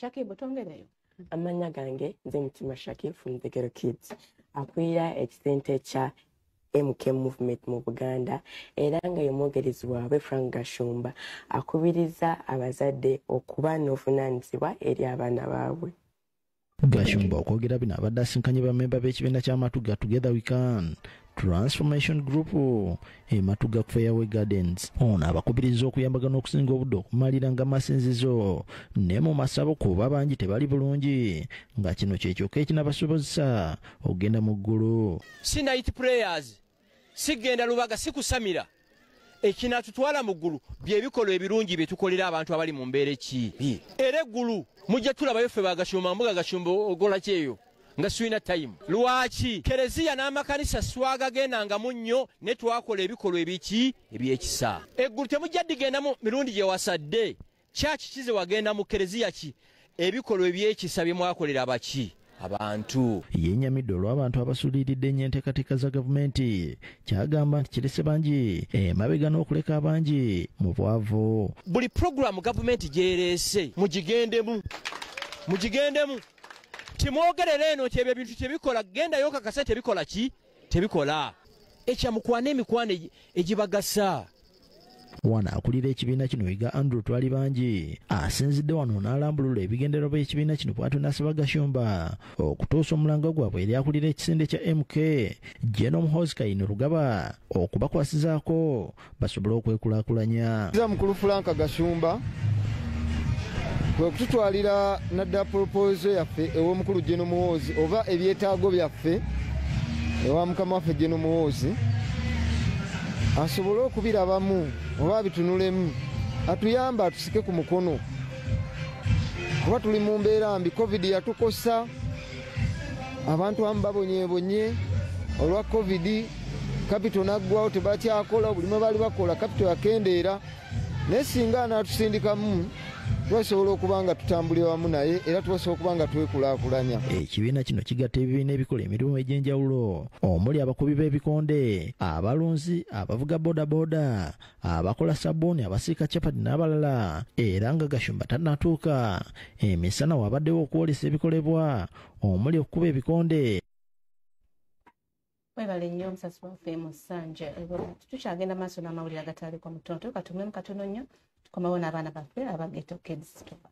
Shakibu, twongereyo. Amannya gange nze Mutima Shakib from the Ghetto Kids, akulira ekisente kya MK Movement mu Buganda, era nga ye mwogerezi waabwe. Frank Gashumba akubiriza abazadde okuba n'obuvunaanyizibwa eri abaana baabwe. Gashumba okwogera bino abadde asinkanye bammemba b'ekibiina kya Matuga Together We Can Transformation Group e Matuga ku Fairway Gardens. Ono abakubiriza okuyambagana okusinga obudde okumalira nga masinzizo ne mu masabo, kuba bangi tebali bulungi, nga kino kye kyokka ekinabasobozesa okugenda mu ggulu. Si night prayers, si genda Lubaga, si kusamira. Ekinatutwala mu ggulu byebikolwa ebirungi bye tukolera abantu abali mu mbeera ekibi. Era eggulu mujja tulabayo ffe bagashumba mbuga. Gashumba ogola kyeyo nga sirina time. Lwaki kereziya n'amakanisa swagagendangamu nnyo ne twakola ebikolwa ebiki ebyekisa? Eggulu temujja digendamu mirundi gye wasadde kyaki kize wagenda mu kereziya ki. Ebikolwa ebyekisa bye mwakolera abaki abantu. Yennyamidde olw'abantu abasuuliridde ennyo enteekateeka za gavumenti, kyagamba nti kirese bangi emabega n'okuleka abangi mu bwavu. Buli puroguramu gavumenti gyereese mugigendemu, mugigendemu. Timwogerera eno nti ebyo ebintu tebikola. Gendayo kakasa tebikola ki tebikola. Ekyamukwana emikwano egibagasa. Wano akulira ekibiina kino, Yiga Andrew Twali Bangi, asinzidde wano n'alambulula ebigendererwa by'ekibiina kino, bw'atyo n'asaba Gashumba okutuusa omulanga gwabwe eri akulira ekisinde kya MK, General Muhoozi Kainerugaba, okubakwasizaako basobole okwekulaakulanya. Mukulu Frank Gashumba kwe kututwalira naddala proposal yaffe ew'omukulu General Muhoozi, oba ebyetaago byaffe ewa mukama waffe General Muhoozi, asobole okubirabamu oba abitunulemu, atuyambe, atusike ku mukono, kuba tuli mu mbeera mbi. COVID yatukosa, abantu abamu babonyebonye olwa COVID, capital naggwawo, tebakyakola obulimu baali bakola, capital yakendeera. Naye singa anaatusindikamu, tubasobola okuba nga tutambulira wamu naye, era tubasobola okuba nga twekulaakulanya. Ekibiina kino kigatta ebibiina ebikola emirimu egy'enjawulo omuli abakubi b'ebikonde, abalunzi, abavuga boodabooda, abakola sabbuuni, abasiika capati n'abalala. Era nga Gashumba tannatuuka, emisana wabaddewo okwolesa ebikolebwa omuli okukuba ebikonde. Webale nnyo omusasi waffe Musanja. Tukyagenda maaso n'amawulire agataalikwa mutono. Katumwemu katono nnyo, tukomawo n'abaana baffe aba Ghetto Kids. Tuba